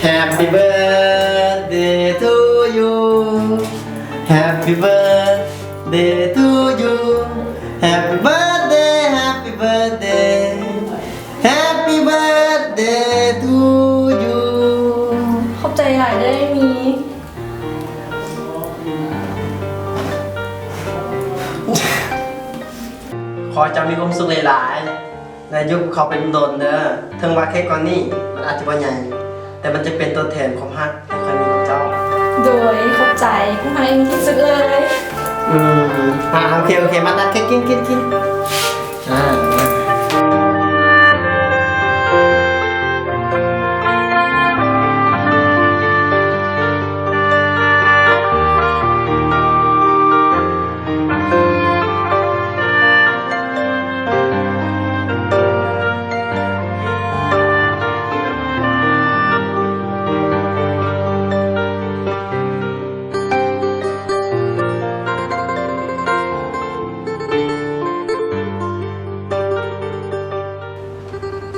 Happy birthday to you. Happy birthday to you. Happy birthday, happy birthday. Happy birthday to you. ຂອບໃຈຫຼາຍເດີ້ ມີ. ຂໍໃຫ້ເຈົ້າມີຄວາມສຸກຫຼາຍໆ ແລະ ຢູ່ກັບເຂົາໄປດົນໆ ເດີ້. ເຖິງວ່າເຄ້ກກ້ອນນີ້ມັນອາດຈະບໍ່ໃຫຍ່ ແຕ່ມັນຈະເປັນຕົວແທນຄວາມຮັກທີ່ຂ້ອຍມີກັບເຈົ້າ. ໂດຍ ຂອບໃຈ. ພວກເຮົາຍັງມີທີ່ສຸດເລີຍ. ອືມ ອ່າ ໂອເຄ ໂອເຄ ມາຕັດເຄ້ກກິນ ກິນ ກິນ. ອ່າ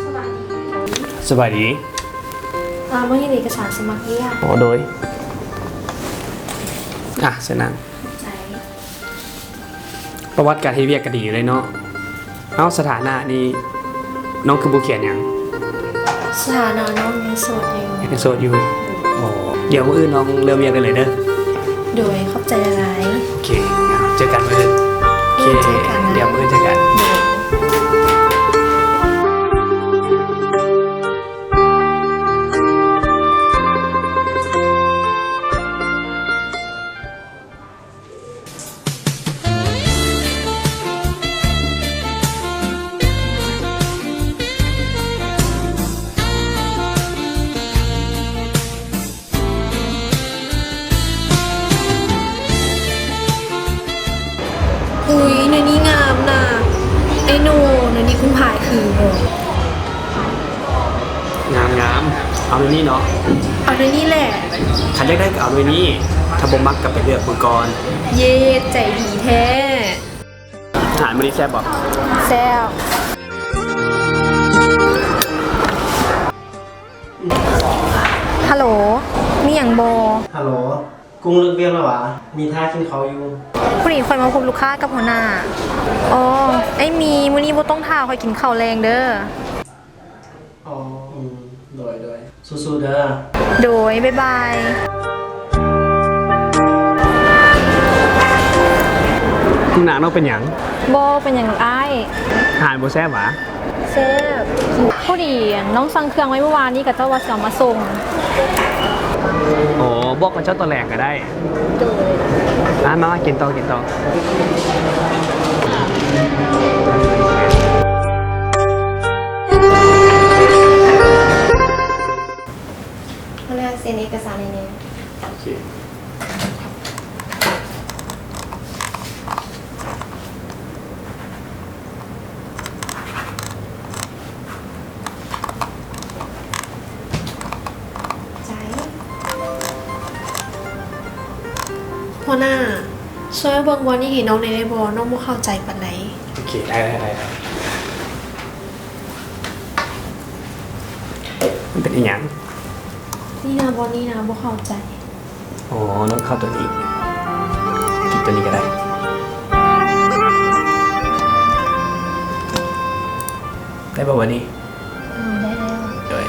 ສະບາຍດີ. ສະບາຍດີ. ອາ ມາຍື່ນເອກະສານສະໝັກວຽກ. ໂອ້ ໂດຍ. ອ່ະ ເຊີນນັ່ງ. ຂອບໃຈ. ປະຫວັດການເຮັດວຽກກະດີຢູ່ເດ້ເນາະ. ເອົ້າ ສະຖານະນີ້ ນ້ອງຄືບໍ່ຂຽນຫຍັງ? ສະຖານະນ້ອງຍັງໂສດຢູ່. ຍັງໂສດຢູ່. ໂອ້ ດຽວມື້ອື່ນນ້ອງເລີ່ມວຽກໄດ້ເລີຍເດີ້. ໂດຍ ຂອບໃຈຫຼາຍໆ. ໂອເຄ ເຈີກັນມື້ອື່ນ. ໂອເຄ ເຈີກັນນະ. ດຽວມື້ອື່ນເຈີກັນ. ໂດຍ. ອຸຍ ແນວນີ້ງາມນະ. ເອໂນ ແນວນີ້ຄຸນພາຍຄືບໍ່? ງາມໆ ເອົາແນວນີ້ເນາະ. ເອົາແນວນີ້ແຫຼະ. ຄັນຢາກໄດ້ກໍເອົາແນວນີ້ ຖ້າບໍ່ມັກກໍໄປເລືອກເບິ່ງກ່ອນ. ເຢດ ໃຈດີແທ້. ອາຫານມື້ນີ້ແຊບບໍ່? ແຊບ. ຮັລໂຫຼ ມີຫຍັງບໍ່? ຮັລໂຫຼ ກຸ້ງເລີກວຽກແລ້ວຫວາ? ມີຖ້າກິນເຂົ້າຢູ່. ພໍດີຂ້ອຍມາພົບລູກຄ້າກັບຫົວໜ້າ. ອໍ ອ້າຍມີ ມື້ນີ້ບໍ່ຕ້ອງຖ້າຂ້ອຍກິນເຂົ້າແລງເດີ້. ອໍ ອືມ ໂດຍ ໂດຍ ສູ້ໆ ເດີ້. ໂດຍ ບາຍບາຍ. ນ້ອງນາງ ນ້ອງເປັນຫຍັງ? ບໍ່ເປັນຫຍັງດອກອ້າຍ. ອາຫານບໍ່ແຊບຫວາ? ແຊບ. ພໍດີນ້ອງສັ່ງເຄື່ອງໄວ້ມື້ວານນີ້ ເຂົາເຈົ້າວ່າຊິເອົາມາສົ່ງ. ໂອ້ ບອກເຂົາເຈົ້າຕອນແລງກໍໄດ້. ໂດຍ. ມາ ມາ ມາ ກິນຕໍ່ ກິນຕໍ່. ຫົວໜ້າເຊັນເອກະສານໃຫ້ແດ່. ໂອເຄ. ໃຈ. ຫົວໜ້າ ຊ່ວຍເບິ່ງບ່ອນນີ້ໃຫ້ນ້ອງແດ່ໄດ້ບໍ່? ນ້ອງບໍ່ເຂົ້າໃຈປານໃດ. ໂອເຄ ໄດ້ ໄດ້ ໄດ້. ມັນເປັນອີ່ຫຍັງ? ນີ້ນະ ບ່ອນນີ້ນະ ບໍ່ເຂົ້າໃຈ. ອໍ ນ້ອງເຂົ້າຕົວນີ້ ກິນຕົວນີ້ກໍໄດ້. ໄດ້ບໍ່ບັດນີ້? ເອີ ໄດ້ແລ້ວ. ໂດຍ.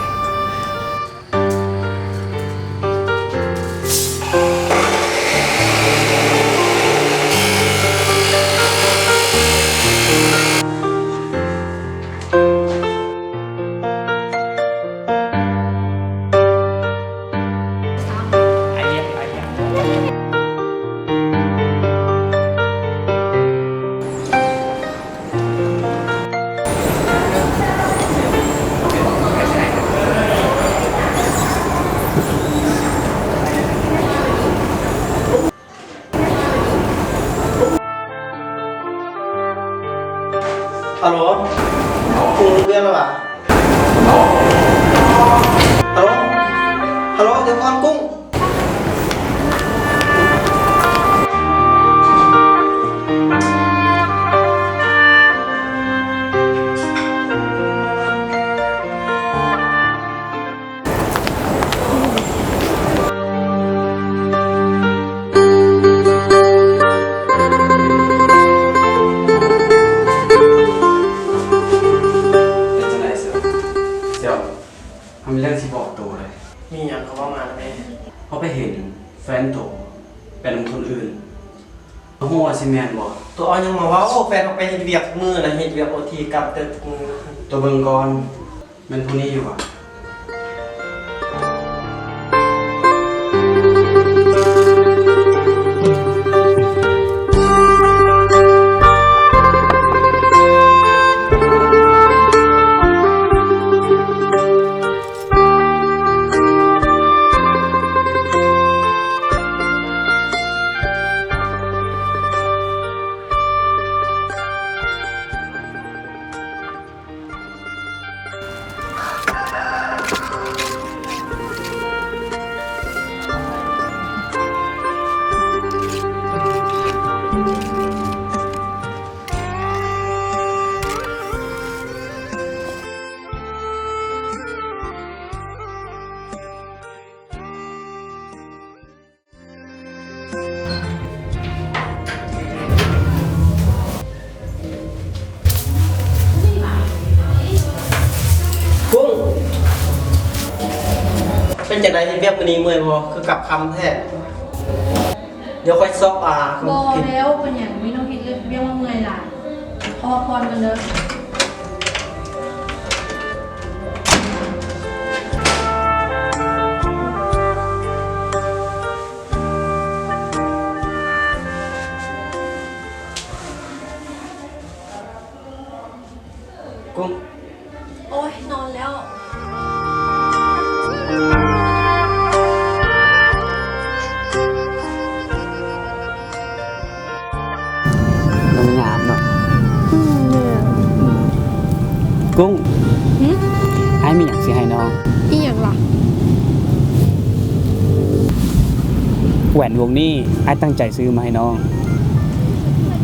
ຮັລໂຫຼ ກຸ້ງເລື່ອນແລ້ວຫວາ? ຮັລໂຫຼ ຮັລໂຫຼ ດຽວກ່ອນກຸ້ງ. ໂອ້ ມີເລື່ອງຊິບອກໂຕເລີຍ. ມີຫຍັງກໍເວົ້າມາແມ່. ເຮົາໄປເຫັນແຟນໂຕໄປນຳຄົນອື່ນ. ບໍ່ຮູ້ວ່າຊິແມ່ນບໍ່? ໂຕເອົາຫຍັງມາເວົ້າ? ແຟນເຮົາໄປເຮັດວຽກທຸກມື້ນະ, ເຮັດວຽກໂອທີກັບແຕ່ທຸກມື້. ໂຕເບິ່ງກ່ອນ. ແມ່ນຜູ້ນີ້ຢູ່ຫວາ? ກຸ້ງ ເປັນຈັ່ງໃດ ເຮັດວຽກມື້ນີ້ເມື່ອຍບໍ່? ຄືກັບຄ່ຳແທ້. ດຽວຂ້ອຍຊອກອາ ບໍ່ແລ້ວ ເປັນຫຍັງ? ມີນ້ອງເຮັດວຽກມາເມື່ອຍຫຼາຍ. ຂໍພັກຜ່ອນກ່ອນເດີ. ກຸ້ງ ໂອ້ຍ ນອນແລ້ວ. ນ້ອງງາມເນາະ. ອືມ ນີ້ແຫຼະ. ກຸ້ງ ຫຶ? ອ້າຍມີຫຍັງຊິໃຫ້ນ້ອງ. ອີ່ຫຍັງລະ? ແຫວນວົງນີ້ ອ້າຍຕັ້ງໃຈຊື້ມາໃຫ້ນ້ອງ.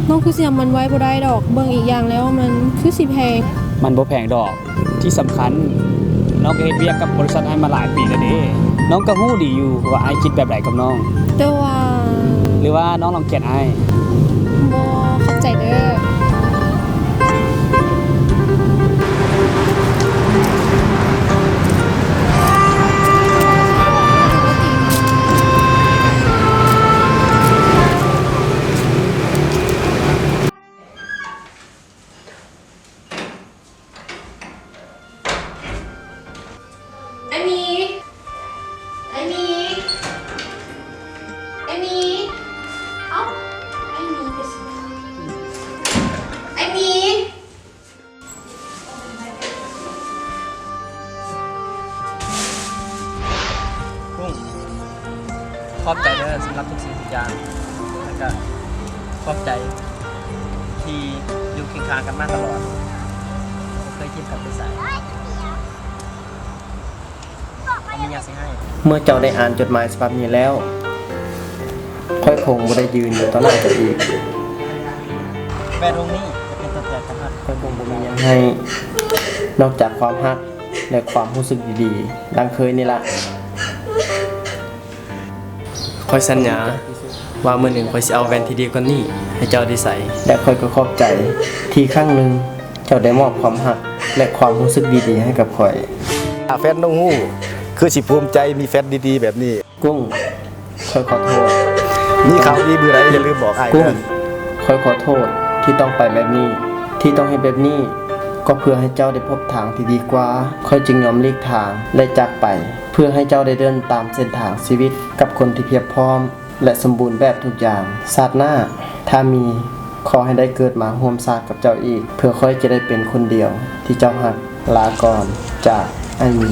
ນ້ອງຄືຊິຫາມັນໄວ້ບໍ່ໄດ້ດອກ. ເບິ່ງອີກຢ່າງແລ້ວມັນຄືຊິແພງ. ມັນບໍ່ແພງດອກ. ທີ່ສຳຄັນ ນ້ອງກໍເຮັດວຽກກັບບໍລິສັດອ້າຍມາຫຼາຍປີແລ້ວເດ້. ນ້ອງກໍຮູ້ດີຢູ່ວ່າອ້າຍຄິດແບບໃດກັບນ້ອງ. ແຕ່ວ່າ ຫຼືວ່ານ້ອງລັງກຽດອ້າຍ? ບໍ່ ຂອບໃຈເດີ. ອ້າຍມີ ອ້າຍມີ ອ້າຍມີ ເອົ້າ ອ້າຍມີໄປໃສ? ອ້າຍມີ. ກຸ້ງ ຂອບໃຈເດີສຳລັບທຸກສິ່ງທຸກຢ່າງ ແລ້ວກະຂອບໃຈທີ່ຢູ່ຄຽງຂ້າງກັນມາຕະຫຼອດ ບໍ່ເຄີຍຖິ້ມກັນໄປໃສ. ເມື່ອເຈົ້າໄດ້ອ່ານຈົດໝາຍສະບັບນີ້ແລ້ວ, ຂ້ອຍຄົງບໍ່ໄດ້ຢືນຢູ່ຕໍ່ໜ້າເຈົ້າອີກ. ແຫວນວົງນີ້ຈະເປັນຕົວແທນຂອງເຮົາ. ຂ້ອຍຄົງບໍ່ມີຫຍັງໃຫ້ ນອກຈາກຄວາມຮັກ ແລະ ຄວາມຮູ້ສຶກດີໆ ດັ່ງເຄີຍນີ້ລະ. ຂ້ອຍສັນຍາວ່າມື້ໜຶ່ງຂ້ອຍຊິເອົາແວ່ນທີ່ດີກວ່ານີ້ໃຫ້ເຈົ້າໄດ້ໃສ່. ແລະ ຂ້ອຍກໍຂອບໃຈທີ່ຄັ້ງໜຶ່ງເຈົ້າໄດ້ມອບຄວາມຮັກ ແລະ ຄວາມຮູ້ສຶກດີໆໃຫ້ກັບຂ້ອຍ. ຖ້າແຟນນ້ອງຮູ້ ຄືຊິພູມໃຈມີແຟນດີໆແບບນີ້. ກຸ້ງ ຂ້ອຍຂໍໂທດ. ມີຂ່າວດີມື້ໃດຢ່າລືມບອກອ້າຍເດີ. ກຸ້ງ ຂ້ອຍຂໍໂທດທີ່ຕ້ອງໄປແບບນີ້, ທີ່ຕ້ອງເຮັດແບບນີ້ ກໍເພື່ອໃຫ້ເຈົ້າໄດ້ພົບທາງທີ່ດີກວ່າ. ຂ້ອຍຈຶ່ງຍອມຫຼີກທາງ ແລະ ຈາກໄປ ເພື່ອໃຫ້ເຈົ້າໄດ້ເດີນຕາມເສັ້ນທາງຊີວິດກັບຄົນທີ່ພຽບພ້ອມ ແລະ ສົມບູນແບບທຸກຢ່າງ. ຊາດໜ້າ ຖ້າມີ, ຂໍໃຫ້ໄດ້ເກີດມາຮ່ວມຊາດກັບເຈົ້າອີກ ເພື່ອຂ້ອຍຈະໄດ້ເປັນຄົນດຽວທີ່ເຈົ້າຮັກ. ລາກ່ອນ ຈາກ ອ້າຍມີ.